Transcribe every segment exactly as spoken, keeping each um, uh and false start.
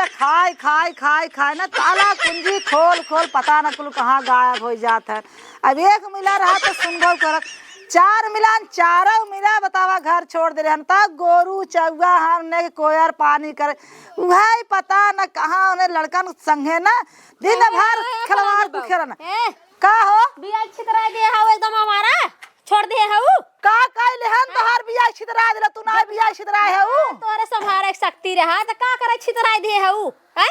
खाए, खाए, खाए, खाए ना, ताला कुंजी खोल, खोल, पता ना कुल कहाँ गायब होइ जात है। अब एक मिला रहा तो सुनबो करत, चार मिला, चारों मिला बतावा घर छोड़ दे रहन, त गोरू चौगा हन ने कोयर पानी करे, उहे पता न कहाँ उन्हें लड़कन संगे ना दिन भर खिलवाड़ दुखे रहन। का हो? बियाह छितरा दे हऊ एकदम हमारा, छोड़ दे हऊ। का कइले हन तोहार बियाह छितरा देला, तू ना बियाह छितरा हऊ। तोरे संभारे के शक्ति रहा, त का करे छितरा दे हऊ, हैं?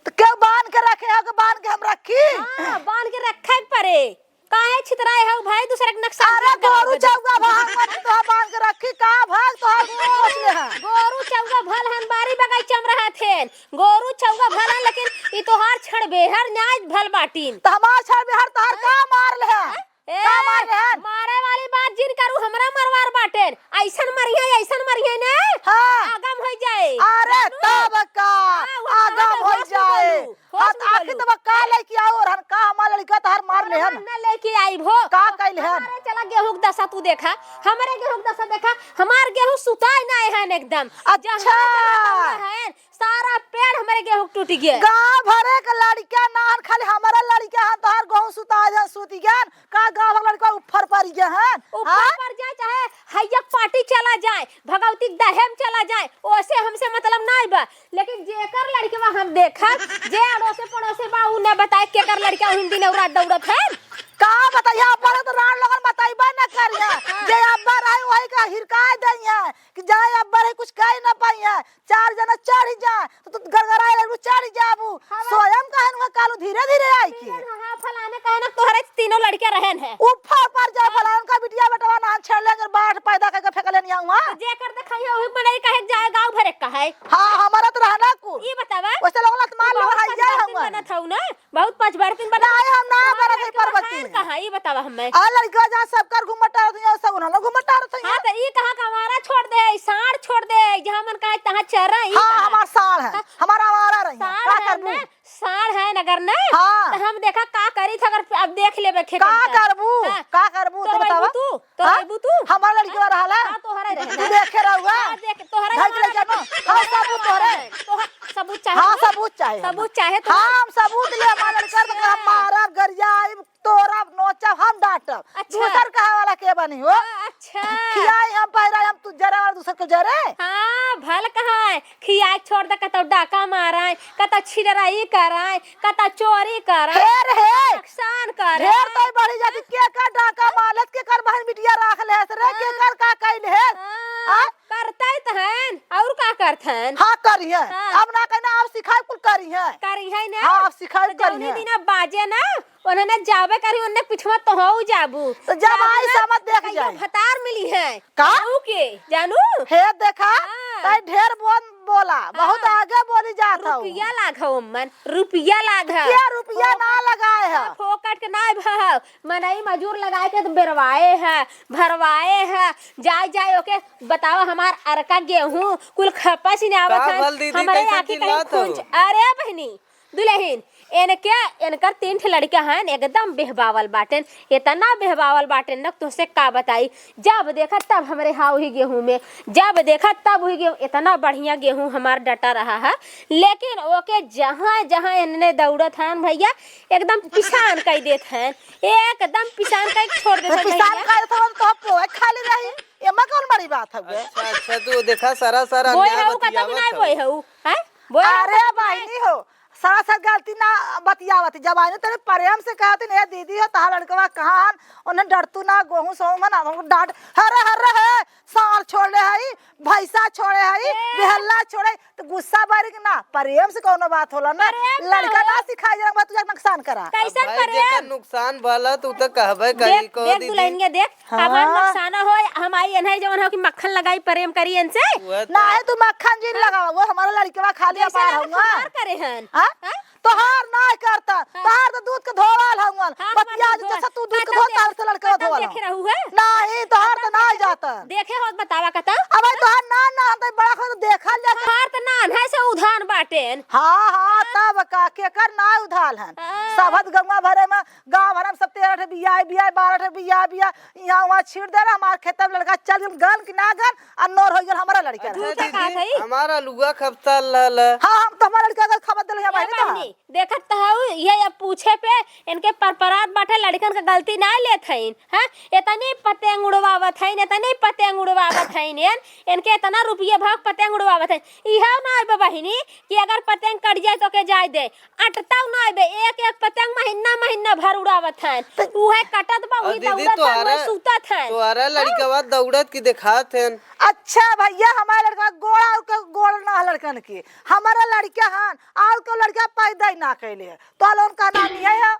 त केहू बांध के रखे हो कि बांध के हम रखी? हाँ, बांध के रखे के परे। काहे छितराए हऊ भाई, दूसरे के नक्शा अरे गोरू चौगा भाग मत, तोहार बांध के रखी, का भाग तोहार सोच ले है। गोरू चौगा भल हन, बारी बगीचा में रहत हेन। गोरू चौगा भल हन, लेकिन ई तोहार छड़ बेहर न्याय भल बाटिन। त हमार छड़ बेहर तोहार का मार ले है? ए, का मार ले हन? मारे वाली बात जिन करू, हमरा मरवार बाटेन। अइसन मरिहे, अइसन मरिहे ने। हाँ। आगम होइ जाए। अरे जानू? तब का? हाँ, वो आगम होइ जाए। होश में बोलू। हाँ, त आखिर तब का लेके आओ और हन का हमार लड़का तोहार मार ले हन? हम ना लेके आइब हो। का कइले हन? हमारे चला गेहूं के दशा तू देखा, हमरे गेहूं के दशा देखा, हमार गेहूं सुताए ना हन एकदम। अच्छा। जहाँ जहाँ हन, सारा पेड़ हमरे गेहूं के टूट गए। गाँव भरे के लड़का ना हन, खाली हमरे लड़का हन, तोहार गेहूं सुता जन सूत गए। का गाँव भर लड़का उफर पड़ गए हैं? उफर हाँ? पड़ जाए, चाहे हैया पार्टी चला जाए, भगवती के दहेम चला जाए, ओसे हमसे मतलब नाई बा। लेकिन जेकर लड़कवा हम देखब, जे अड़ोसे पड़ोसे बा, उ न बताए केकर लड़का हिंदी नौरा दौड़त है। का बताइए, अब्बा तो रान लोगन बताइबा न करिया। हाँ। जे अब्बा रहे, वही का हिरकाए दइया कि जाए अब्बा रहे, कुछ कह न पाइया। चार जना चढ़ जा, तो तू गड़गड़ाए लगलू, चढ़ जाबू। हाँ, बस। स्वयं कहन हुआ कालू धीरे धीरे आई के। हाँ, फलाने कहे ना तोहरे तीनों लड़के रहन है। उ फर पर जाए, हाँ। फलान का बिटिया बेटवा ना छेड़ लेंगे, बाढ़ पैदा करके फेंक लेनी हुआ। तो जे कर दे खाइए, वही बनाई कहे जाए, गाँव भरे का है। हाँ, हमारा तो रहना कुल। ये बतावा। वैसे लोग लत मार तू लो, बहुत हाय जाए पचपन दिन हुआ। बनत हऊ ना। बहुत पचबरतिन बना। नाहीं, हम ना बरत हई पर्वती में। कहाँ, ई बतावा हमें। आ लड़का जहाँ सब कर घूमत टहरत हई, सब उन्होंने घूमत टहरत हई। हाँ, तो ई कहाँ का आवारा छोड़ दे, साँड़ छोड़ दे, जहाँ मन कहे तहाँ चरा, ई हाँ, कहाँ? हमार साँड़ है, हाँ। हमार आवारा रही है। साँड़ का है करबू? ना, साँड़ है अगर ना, हाँ। तो हम देखा का करी था, अगर अब देख लेबे खेत का में। करबू? हाँ। का करबू? तो तू बतावा। अइबू तू? तो हाँ? अइबू तू? हमार लड़का रहला? हाँ, तोहरा ही रहला। तू देखे रहुआ? हाँ, देख, तोहरा ही भाई के रहला। लड़का ना? हाँ, सबूत तोहरे। तोहरा सबूत चाहे हाँ, तो? सबूत चाहे सबूत हमें। चाहे तो? हाँ, हम सबूत ले, हमार लड़का तो हम अच्छा। मारब, गरियाइब, तोरब, नोचब, हम डांटब। अच्छा। दूसर कहे वाला के बनी हो? हाँ, अच्छा। खियाई हम, पहिराई हम, तू जरे वाला दूसर के जरे। हाँ, भल कहाँ है? खियाई छोड़ दे, कतौ डाका माराए, कतौ छिनराई कराए, कतौ चोरी कराए, हेर, हेर। नुकसान करे। ढेर तो बढ़ी जाती, के कर डाका मारत, के कर बहन बिटिया राख ले हस रे, के हाँ। कर का कइल है? हाँ। हाँ? करतै त हन, और का करथन? हाँ, करिहे। हाँ। अब ना कहना, अब सिखाए कुल करिहे। करिहे ना? हाँ, अब सिखाए तो जौनी करिहे। दिन अब बाजे ना, उन्हें ना जाबे करी, उन्हें पिछवा तोहऊ जाबू। तो जब जाबू आई ना, समझ देख कहियो जाई। भतार मिली है। का? तू के, जानू? हे देखा, हाँ। तै ढेर बोल बोला, बहुत हाँ। आगे बोली जात हऊ। रुपया लाग हऊ अम्मन, रुपया लाग ह। के रुपया ना लगाए ह? हाँ, फोकट के ना भव। मनई मजूर लगाए के तो बेरवाए ह, भरवाए ह। जाए, जाए ओके बतावा, हमार अरका गेहूं कुल खपस ही ना आवत का है। भल दीदी, हमरे कैसन आँखी कहीं चिल्लात हऊ? पूंछ, अरे बहिनी, दुलहिन, एनके, एनकर तीन ठे लड़िका हन, एकदम बेहबावल बाटेन, एतना बेहबावल बाटेन न, तोहसे का बताई। जब देखा तब हमरे हाव ही गेहूं में, जब देखा तब ही गेहूं। एतना बढ़िया गेहूं हमार डटा रहा है, लेकिन ओके जहाँ, जहाँ एनने दौड़त हन भइया, एकदम पिसान कइ देत हन, एकदम पिसान कइ छोड़ देत हन पिसान भइया। कइ देत हन, तो पोहे खाली रही, एमा कौन बड़ी बात हउवे? अच्छा, अच्छा, तू देखा, सारा, सारा बोए अन्याय हऊ, बतियावत कतौ नाहीं हऊ। बोए हऊ, हैं? बोए हऊ, अरे कतौ नाहीं। बहिनी हो, सरासर गलती ना बतियावत, जब आइने तनी प्रेम से कहत, "ए दीदी हो, तहार लड़कवा कहाँ हन?" उन्हें डरतू ना, गोहूं सोहूं में ना, उनको डांट, "हरे, हरे, हे, साँड़ छोड़ले हई, भैंसा छोड़े हई, ए। बेहल्ला छोड़े," तो गुस्सा बारी के ना, प्रेम से कौनो बात होला ना, प्रेम ना लड़का हो। ना सिखाई, जरा बात तुझे नुकसान करा। कैसन अब भाई, प्रेम? जेकर नुकसान भला, तू तो कहबे करी देख, को देख दीदी। दुल्हनिया देख, हाँ। हमार नकसाना होय, हम आई एन्हे जवन हो कि मक्खन लगाई, प्रेम करी एनसे। उहे तो। नाहीं, तू मक्खन जिन हाँ। लगावा, वो हमारा लड़कवा खाली जैसे अपार लगे होगा। हमार करे हन। हाँ? हाँ? तोहार नाहीं करता, हाँ। तोहार तो दूध के धोवाल हउवन। हाँ, हमार बतिया दूध जे धोवाल। जैसे तू दूध के कतौ धो, देख-, तार से लड़कवा कतौ धोवाल देखे हउवन। रहू है? नाहीं, तोहार कतौ तो नाहीं देखे-, जाता। देखे होत बतावा कतौ? अबे तोहार ना, ना, हम तो बड़ा खोज देखल जाता। तोहार तो नान्हे से उधान बाटेन। हाँ, हाँ, हाँ। अब का, केकर नाव उधाल हन? हाँ। सबत गौवा भरे में, गाँव भरे में सब तेरह ठे बियाह, बियाह, बारह ठे बियाह, बियाह, इहाँ उहाँ छीड़ दे रहा। हमार खेत में लड़का चल गन, गन कि ना गन, आ नोर होइ गल हमारा लड़का रहा। झूठे कहा थई। हमारा लुआ खपता लल। हाँ, हम तो हमारा लड़का का खबर दिल है, ए बहिनी, तो बहिनी, देखत तो हऊ, ये अब पूछे पे इनके परपरात बाटे, लड़कन का गलती ना लेत हईन, हाँ? इतनी पतंग उड़वावत हईन, इतनी पतंग उड़वावत हईन, एन, इनके इतना रुपये भाव पतंग उड़वावत हईन। इहो ना आइबे बहिनी कि अगर पतंग कट जाए तो के जाए दे, अटताऊ ना आइबे, एक एक पतंग महीना महीना भर उड़ावत हईन। उहे कटत बा, और उहे दीदी, दौड़त हईन, उहे तोहरा, सूतत हईन। तोहरा लड़कवा दौड़त की देखात हन। अच्छा भैया, हमारे लड़का गोड़ा के गोड़ ना है लड़कन के, हमारा लड़का हन, और को लड़का पैदा ही ना कैले है, तो लोगन का नाम ये है।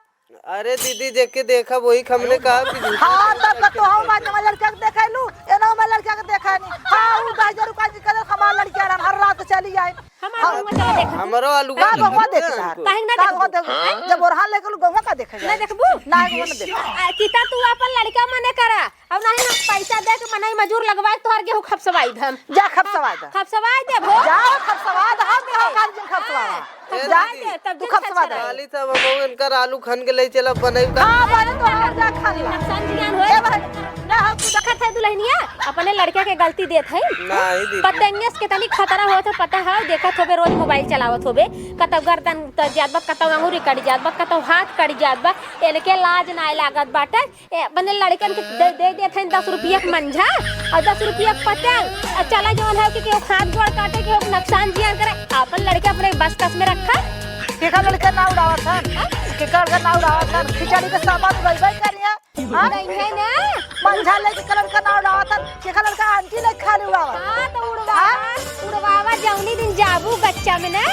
अरे दीदी, जेके देखब वही हमने कहा कि झूठा हाँ, तब तो तोहू बात हमारे लड़का के देखाइलू, एनो हमारे लड़का के देखाइनी। हाँ, उ दस हजार रुपया निकल हमार लड़का रहन, हर रात चली आए। हमार हाँ। गौवा चला देखा। हमरो आलू का गौवा देखे तार? काहे ना का गौवा देखबू? देखे? जब ओरहा लेके गौवा का देखे ना जाए? देखबू? ना, गौवा ना देखे। आ, किता तू अपन लड़का मने करा, अब नाही हम पैसा दे के मनई मजूर लगवाए तोहर गेहूं खपसवाई दे हम। जा खपसवाई दे। खपसवाई दे भो। जा खपसवाई दे, हम कहाँ काट दिन खपसवावा? ए जा, दीदी, तब तू दिन खपसवा दे। खपसवाई। खाली सब हम इनकर आलू खन के ले चला बनई का। हाँ, बने तो हम जा खन ला। नुकसान जियान होए। ए भाई, ना हम तू देखत है दुल्हनिया, अपने लड़का के गलती देत है। नाही दीदी। पतंगे से कितनी खतरा होत है पता है, देखत होबे रोज मोबाइल चलावत होबे, कतौ गर्दन उतर जात बा, कतौ अंगूरी कट जात बा, कतौ हाथ कट जात बा, इनके लाज नाय लागत बाटे। ए, बने लड़कन के दे, दे देत हन दस रुपया के मंझा और दस रुपया के पतंग। और चला जवन है कि केहू हाथ गोड़ काटे, केहू नुकसान जियान करे, आपन लड़के अपने बस कस में रखा। केकर लड़का ना उड़ावत हन? हाँ? केकर लड़का ना उड़ावत हन? खिचड़ी के सामान उड़ाइबे करिया। हाँ? उड़ाई है ना? मंझा लेके केकर लड़का ना उड़ावत हन? केकर लड़का आंटी लेके खाली उड़ावत? हाँ, तो उड़वा, हाँ? उड़वावा जौनी दिन जाबू गच्चा में ना,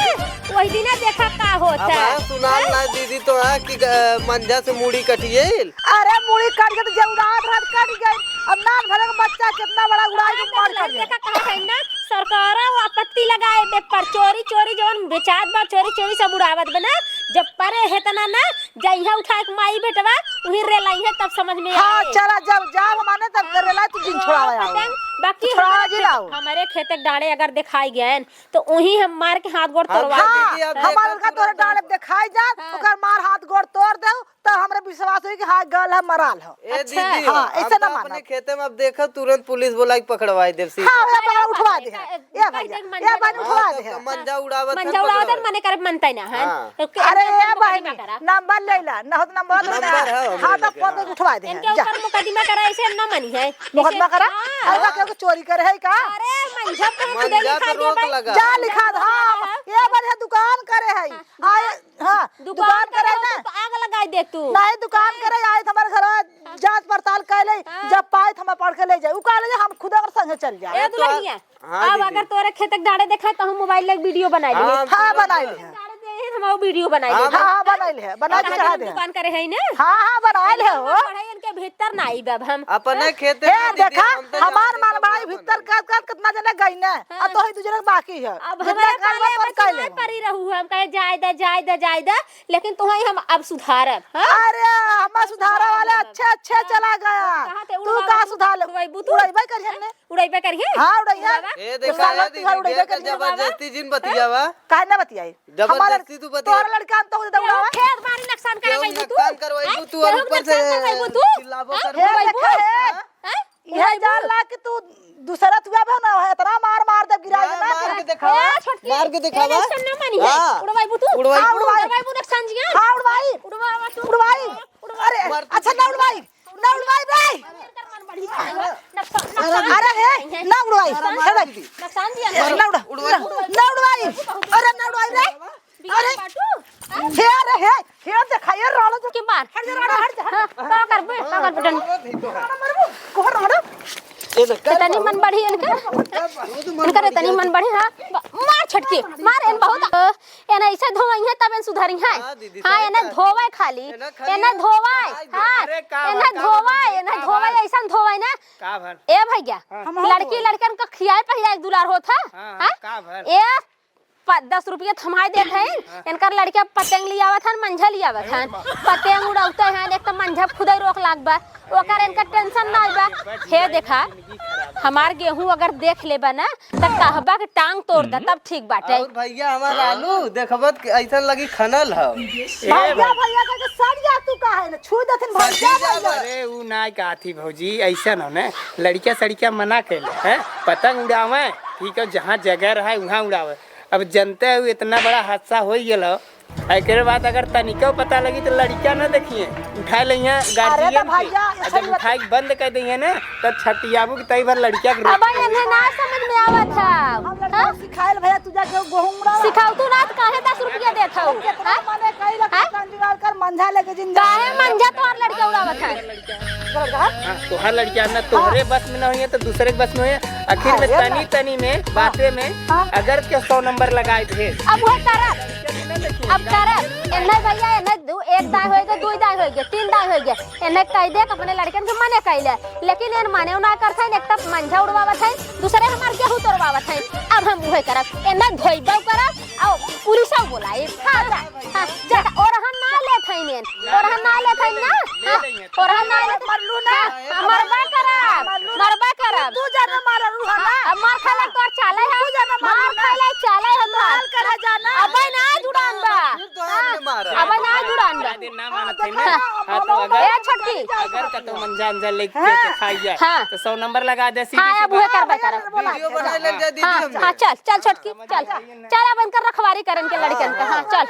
वही दिना देखा का होत अब है। हाँ, सुनाल ना दीदी तो हाँ कि ग-, मंझा से मूड़ी कटिएल। अरे मूड़ी कट गई तो जे उड़ात रहत कट गई। अब नान भरे के बच्चा कितना बड़ा उड़ाई के मार कट गई। देखा कहा है ना, सरकारा वो आपत्ति लगाए बे पर चोरी चोरी जवन बेचात बा, चोरी चोरी सब उड़ावत बा ना, जब परे है तना ना, जइहा उठाए के माई बेटवा, उही रेलाई है तब समझ में हाँ, आए। चला जब जाओ माने तब रेलाई तू दिन छोड़ावे आओ। पतंग, बाकी छोड़ावे हमारे जी खेत, लाओ। हमारे खेत के डाँड़े अगर दिखाई गए तो उही हम मार के हाथ गोड़ हाँ, तोड़वा हाँ, दीदी, अब हमार देखा उनका तोरे तुरंत डाँड़े दिखाई जात, हाँ। ओकर मार हाथ गोड़ तोड़ देउ, तो हमरे विश्वास होई कि हाँ, गल है, मराल हो। ए अच्छा। दीदी, हाँ, हम ऐसे तो ना अपने मानब। खेते में अब देखा, तुरंत पुलिस बोला के पकड़वाई देब, सीधा। हाँ, भैया, पकड़ उठवा दे। ए, ए, भैया, ए, बहन, हाँ, उठवा तो दे। मंजा उड़ावत मंजा है, उड़ावत है, पकड़वाई। मने करे मनता ना, हाँ। हाँ। तो के-, अरे, ए, मुकदमा बहिनी, करा। नंबर ले ला, ना हो तो नंबर नंबर है, हम नंबर ले लेंगे, पर हाँ। उठवा दे, इनके जा। ऊपर मुकदमा करा, ऐसे हम ना मानी है। मुकदमा ऐसे, करा? हाँ। अरे, का केहू चोरी करे है का? अरे, मंजा पे मंजा पे रोक लगा। जा लिखा दे, हाँ। हाँ। ये बढ़िया दुकान करे है। हाँ। आए, हाँ, दुकान दुकान करे करे हो ना। तो आग लगाई दे तू। नहीं, दुकान करे, आए तो हमारे घर जांच पड़ताल कर ले, हाँ। जब पाए तो हमें पढ़ के ले जाए। उ कह ले, हम खुद अगर संगे चल जाए। ए, ए, तो दुल्हनिया, हाँ, अब दीदी। अगर तोरे खेत के डाँड़े देखाए तो हम मोबाइल लेके वीडियो बनाई हाँ, ले। हम हाँ, तुरंत बनाई ले। डाँड़े दे, हम वो वीडियो बनाई हाँ, ले। हाँ, हाँ, बनाई ले, बना के हाँ, चढ़ा हम दे। दुकान करे है ना? हाँ, हाँ, बनाई ले हो। पढ़ाई इनके भीतर ना आई अब हम। अपने हाँ? खेते ए, में दीदी, देखा, हम तो हमार जानते मान सब बड़ाई ना भीतर बनाई। कर, कर कितना जने गई ना, हाँ। अब तो ही दू जने बाकी है। अब जितना हमारे कर पाले बस अब कर सुनाई ले। परी रहू, हम कहे, "जाए दे, जाए दे, जाए दे," लेकिन तुहई हम अब सुधारब, हाँ? अरे, हमार सुधारे वाले अच्छे, अच्छे हाँ। चला गया। कहाँ थे? तू उड़वावा का तू? सुधार ले? उड़वाइबू तू? उड़ाइबे करिहन ने। उड़ाइबे करिहे? हाँ, उड़ाइहे। उड़ावा? ए, देखा, उड़ावा, ए, दीदी, उड़ावा, देखा, उड़ावा। जबरदस्ती जिन बतियावा। काहे ना बतियाई? जबरदस्ती हमार तू बतियावा। तोहरा लड़का हम तो उड़ावा। केहू खेत बारी नुकसान केहू करवाइबू तू? नुकसान करवाइबू हैं? तू, और केहू ऊपर से नुकसान करवाइबू तू? चिल्लाबो हैं? करबू। ए, उड़ाइबू? देखा है। हैं? हैं? यह उड़ाइबू? जान ला कि तू दूसरा तू अब ना, इतना मार मार दे, गिरा के ना मार के देखावा। ए, छोटकी, मार के देखावा। ए, ऐसा ना मानी है। हाँ। उड़वाइबू तू? उड़वाइबू। हाँ, उड़वाई। उड़वाइबू नुकसान जिया? हाँ, उड़वाई। उड़वावा तू। उड़वाई। उड़वावा। अरे, उड़वावा। अच्छा, ना उड़वाई। ना उड़वाई रे। अरे हे, ना उड़वाई। नुकसान जिया। ना उड़ा-, ना उड़वाई। अरे ना उड़वाई रे। अरे। हे रे हे, हे देखा, ये राणो जो के मार। हट जा, राणो, हट जा, हट जा। हाँ, का करबे, का करबे, डन। राणो मरबू, कोहर राणो। इतनी मन बढ़ी इनकर। इनकर इतनी मन बढ़ी, हाँ। मार छटकी, मार इन बहुत। एना ऐसे धोवई है तब एन सुधरी है। हाँ, दीदी, हाँ, सही एना बात। धोवे खाली। एना खाली एना धोवे। खाई दे। हाँ, अरे, का एना बात, का धोवे, बात, एना का धोवे, बात? ऐसा धोवे ना। का बात? ए भैया, हाँ। लड़की लड़कन को खियाए पहिला एक दुलार होत है। हाँ, हाँ, हाँ? का बात? ए, प-, दस रुपया थमाई देत हैं, इनकर लड़का पतंग लियावत हन, मंझा लियावत हन, पतंग उड़ावते हैं, एक तो मंझा खुदै रोक लाग बा, ओकर इनका tension ना बा। हे देखा, हमार गेहूं अगर देख लेबा ना, त कहबा के टांग तोड़ दे, तब ठीक बाटे। और भैया हमार आलू देखबत कि ऐसा लगी खनल ह। भैया, भैया कह के सट जा, तू काहे न छू देथिन भैया, भैया। अरे ऊ ना कहती भौजी, ऐसा न हो ना, लड़का सड़का मना कैले हैं, पतंग उड़ावे, ठीक है, जहाँ जगह रहे वहाँ उड़ावे। अब जनते हो इतना बड़ा हादसा हो गेल हो, एकरे बाद अगर तनिको पता लगी तो लड़का न देखिए, उठा ले हैं अरे तो guardian के। भैया, और जब उठाए के बंद कर दिए ना, तब छटियाबू की तई भर लड़का के रोक अब इन्हें ना समझ में आवत है। हम लड़का हाँ? सिखाएल भैया, तू जाके गेहूं उड़ा। सिखाऊ तू ना, तो काहे दस रुपया देत हो? कितना हाँ? मने कई रख हाँ? कंजूर कर मंझा लेके जिंदा। काहे मंझा तोहर लड़का उड़ावत है? हाँ, तोहर लड़का ना तोहरे बस में ना होइए तो दूसरे के बस में होइए। आखिर में अरे तनी ना। तनी में बातें में हाँ। अगर के सौ नंबर लगाए दे। अब वह करब, अब करब। एन्ने भैया, एन्ने दू, एक दाई होइगे, दुई दाई होइगे, तीन दाई होइगे। एन्ने कह दे अपने लड़कन के मने कैले, लेकिन एन मने ना करत है, एक तब मंझा उड़वावत है, दूसरे हमार गेहूं तोड़वावत है। अब हम उहे करब, एन्ने धोइबो करब, और पुलिसो बोलाइब। हाँ, जा। हाँ, जा, ओरहन ना लेत हइन एन, ओरहन ना लेत हइन ना, हाँ, ओरहन ना लेत, मरलू ना। हाँ, मरबा करब, मरबा करब। तू जाना मारा रूहा ना। हाँ, अब मार खाला तोर चाले है, तू जाना मारा मार ना। खाला चाले है तोर। मार करा जाना। अबे ना जुड़ान बा। फिर तो आपने मारा। अबे ना जुड़ान बा। ना मानत है ना। हाँ, तो अगर, ए छोटकी। अगर कतो मंझा अंझा लेके हाँ। दिखाई जाए, हाँ। तो सौ नंबर लगा दे सीधी हाँ, सी अब उहे बात। करबे करब। वीडियो बनाए ले दे दीदी हाँ, हमने। हाँ, चल, चल छोटकी, चल। चल अब इनकर रखवारी करन के लड़कन का, हाँ, चल।